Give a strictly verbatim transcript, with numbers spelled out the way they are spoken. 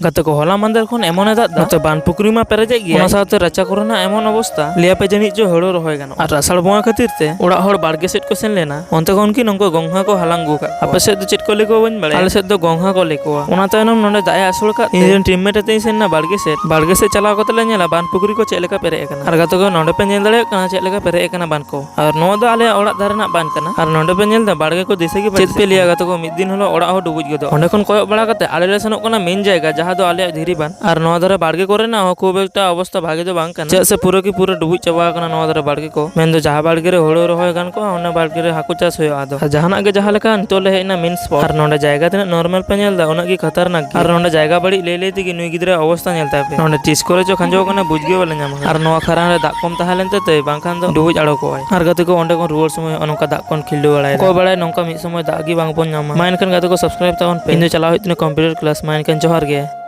ᱜᱟᱛᱮ ᱠᱚ, ᱦᱚᱞᱟ ᱢᱟᱸᱫᱮᱨ ᱠᱷᱚᱱ ᱮᱢᱚᱱᱮ ᱫᱟᱜ ᱫᱟ, ᱱᱚᱛᱮ ᱵᱟᱸᱫ ᱯᱩᱠᱷᱨᱤ ᱢᱟ ᱯᱮᱨᱮᱡᱮᱜ ᱜᱮᱭᱟ, ᱚᱱᱟ ᱥᱟᱶᱛᱮ ᱨᱟᱪᱟ ᱠᱚᱨᱮᱱᱟᱜ ᱮᱢᱚᱱ ᱚᱵᱚᱥᱛᱟ, ᱞᱟᱹᱭᱟᱯᱮ ᱡᱟᱹᱱᱤᱡ ᱪᱚ ᱦᱳᱲᱳ ᱨᱚᱦᱚᱭ ᱜᱟᱱᱚᱜᱼᱟ᱾ ᱟᱨ ᱟᱥᱟᱲ ᱵᱚᱸᱜᱟ ᱠᱷᱟᱹᱛᱤᱨ ᱛᱮ ᱚᱲᱟᱜ ᱦᱚᱲ ᱵᱟᱲᱜᱮ ᱥᱮᱫ ᱠᱚ ᱥᱮᱱ ᱞᱮᱱᱟ, ᱚᱱᱛᱮ ᱠᱷᱚᱱ ᱜᱮ ᱱᱚᱝᱠᱟ ᱜᱚᱝᱜᱷᱟ ᱠᱚ ᱦᱟᱞᱟᱝ ᱟᱹᱜᱩ ᱟᱠᱟᱫ ᱠᱚᱣᱟ᱾ ᱟᱯᱮ ᱥᱮᱫ ᱫᱚ ᱪᱮᱫ ᱠᱚ ᱞᱟᱹᱭ ᱠᱚᱣᱟ ᱵᱟᱹᱧ ᱵᱟᱲᱟᱭᱟ, ᱟᱞᱮ ᱥᱮᱫ ᱫᱚ ᱜᱚᱝᱜᱷᱟ ᱠᱚ ᱞᱟᱹᱭ ᱠᱚᱣᱟ᱾ ᱚᱱᱟ ᱛᱟᱭᱱᱚᱢ ᱱᱚᱸᱰᱮ ᱫᱟᱜ ᱮ ᱟᱹᱥᱩᱲ ᱟᱠᱟᱫ ᱛᱮ ᱤᱧ ᱨᱮᱱ ᱴᱤᱢᱢᱮᱴ ᱟᱛᱮ ᱤᱧ ᱥᱮᱱ ᱮᱱᱟ ᱵᱟᱲᱜᱮ ᱥᱮᱫ᱾ ᱵᱟᱲᱜᱮ ᱥᱮᱫ ᱪᱟᱞᱟᱣ ᱠᱟᱛᱮ ᱞᱮ ᱧᱮᱞᱟ ᱵᱟᱸᱫ ᱯᱩᱠᱷᱨᱤ ᱠᱚ ᱪᱮᱫ ᱞᱮᱠᱟ ᱯᱮᱨᱮᱡ ᱟᱠᱟᱱᱟ᱾ ᱟᱨ ᱜᱟᱛᱮ ᱠᱚ, ᱱᱚᱸᱰᱮ ᱯᱮ ᱧᱮᱞ ᱫᱟᱲᱮᱭᱟᱜ ᱠᱟᱱᱟ ᱪᱮᱫ ᱞᱮᱠᱟ ᱯᱮᱨᱮᱡ ᱟᱠᱟᱱᱟ ᱵᱟᱸᱫ ᱠᱚ᱾ ᱟᱨ ᱱᱚᱣᱟ ᱫᱚ ᱟᱞᱮᱭᱟᱜ ᱚᱲᱟᱜ ᱫᱷᱟᱨᱮ ᱨᱮᱱᱟᱜ ᱵᱟᱸᱫ ᱠᱟᱱᱟ᱾ ᱟᱨ ᱱᱚᱸᱰᱮ ᱯᱮ ᱧᱮᱞ ᱮᱫᱟ ᱵᱟᱲᱜᱮ ᱠᱚ ᱫᱤᱥᱟᱹ ᱜᱮ ᱵᱟᱭ ᱪᱮᱫ ᱯᱮ ᱫᱤᱥᱟᱹᱜ ᱞᱟᱹᱭᱟ ᱠᱟᱱᱟ᱾ ᱜᱟᱛᱮ ᱠᱚ, ᱢᱤᱫ ᱫᱤᱱ ᱦᱤᱞᱳᱜ ᱚᱲᱟᱜ ᱦᱚᱸ ᱰᱩᱵᱩᱡ ᱜᱚᱫᱚᱜ᱾ ᱚᱸᱰᱮ ᱠᱷᱚᱱ ᱠᱚᱭᱚᱜ ᱵᱟᱲᱟ ᱠᱟᱛᱮ ᱟᱞᱮ ᱞᱮ ᱥᱮᱱᱚᱜ ᱠᱟᱱᱟ ᱢᱮᱱ ᱡᱟᱭᱜᱟ, ᱡᱟᱦᱟᱸ ᱫᱚ ᱟᱞᱮᱭᱟᱜ ᱫᱷᱤᱨᱤ ᱵᱟᱸᱫ᱾ ᱟᱨ ᱱᱚᱣᱟ ᱫᱷᱟᱨᱮ ᱵᱟᱲᱜᱮ ᱠᱚᱨᱮᱱᱟᱜ ᱦᱚᱸ ᱠᱷᱩᱵ ᱮᱠᱴᱟ ᱚᱵᱚᱥᱛᱟ ᱵᱷᱟᱜᱮ ᱫᱚ ᱵᱟᱝ ᱠᱟᱱᱟ, ᱪᱮᱫᱟᱜ ᱥᱮ ᱯᱩᱨᱟᱹ ᱠᱤ ᱯᱩᱨᱟᱹ ᱰᱩᱵᱩᱡ ᱪᱟᱵᱟ ᱟᱠᱟᱱᱟ ᱱᱚᱣᱟ ᱫᱷᱟᱨᱮ ᱵᱟᱲᱜᱮ ᱠᱚ᱾ ᱢᱮᱱᱫᱚ ᱡᱟᱦᱟᱸ ᱵᱟᱲᱜᱮ ᱨᱮ ᱦᱳᱲᱳ ᱨᱚᱦᱚᱭ ᱜᱟᱱ ᱠᱚᱜᱼᱟ, ᱚᱱᱟ ᱵᱟᱲᱜᱮ ᱨᱮ ᱦᱟᱹᱠᱩ ᱪᱟᱥ ᱦᱩᱭᱩᱜᱼᱟ᱾ ᱟᱫᱚ ᱟᱨ ᱡᱟᱦᱟᱱᱟᱜ ᱜᱮ ᱡᱟᱦᱟᱸ ᱞᱮᱠᱟ, ᱱᱤᱛᱚᱜ ᱞᱮ ᱦᱮᱡ ᱮᱱᱟ ᱢᱮᱱ ᱥᱯᱚᱴ᱾ ᱟᱨ ᱱᱚᱸᱰᱮ ᱡᱟᱭᱜᱟ ᱛᱤᱱᱟᱹᱜ ᱱᱚᱨᱢᱟᱞ ᱯᱮ ᱧᱮᱞ ᱮᱫᱟ, ᱩᱱᱟᱹᱜ ᱜᱮ ᱠᱷᱟᱛᱟᱨᱱᱟᱠ ᱜᱮᱭᱟ᱾ ᱟᱨ ᱱᱚᱸᱰᱮ ᱡᱟᱭᱜᱟ ᱵᱟᱹᱲᱤᱡ ᱞᱟᱹᱭ ᱞᱟᱹᱭ ᱛᱮᱜᱮ ᱱᱩᱭ ᱜᱤᱫᱽᱨᱟᱹᱣᱟᱜ ᱚᱵᱚᱥᱛᱟ ᱧᱮᱞ ᱛᱟᱭ ᱯᱮ᱾ ᱱᱚᱸᱰᱮ ᱛᱤᱥ ᱠᱚᱨᱮ ᱪᱚ ᱠᱷᱟᱸᱡᱚ ᱠᱟᱱᱟ, ᱵᱩᱡᱽ ᱜᱮ ᱵᱟᱞᱮ ᱧᱟᱢ ᱟᱠᱟᱫᱟ᱾ ᱟᱨ ᱱᱚᱣᱟ ᱠᱷᱟᱨᱟᱝ ᱨᱮ ᱫᱟᱜ ᱠᱚᱢ ᱛᱟᱦᱮᱸ ᱞᱮᱱ ᱛᱮ ᱛᱟᱹᱭ, ᱵᱟᱝᱠᱷᱟᱱ ᱫᱚ ᱰᱩᱵᱩᱡ ᱟᱲᱚ ᱠᱚᱜᱼᱟᱭ᱾ ᱟᱨ ᱜᱟᱛᱮ ᱠᱚ, ᱚᱸᱰᱮ ᱠᱷᱚᱱ ᱨᱩᱣᱟᱹᱲ ᱥᱚᱢᱚᱭ ᱦᱚᱸᱜᱼᱚ ᱱᱚᱝᱠᱟ ᱫᱟᱜ ᱠᱷᱚᱱ ᱠᱷᱤᱞᱰᱩ ᱵᱟᱲᱟᱭᱮᱫᱟ᱾ ᱚᱠᱚᱭ ᱵᱟᱲᱟᱭ ᱱᱚᱝᱠᱟ ᱢᱤᱫ ᱥᱚᱢᱚᱭ ᱫᱟᱜ ᱜᱮ ᱵᱟᱝ ᱵᱚᱱ ᱧᱟᱢᱟ᱾ ᱢᱟ ᱮᱱᱠᱷᱟᱱ ᱜᱟᱛᱮ ᱠᱚ, subscribe ᱛᱟᱵᱚᱱ ᱯᱮ᱾ ᱤᱧ ᱫᱚ ᱪᱟᱞᱟᱣ ᱦᱩᱭᱩᱜ ᱛᱤᱧᱟᱹ computer class᱾ ᱢᱟ ᱮᱱᱠᱷᱟᱱ ᱡᱚᱦᱟᱨ ᱜᱮ᱾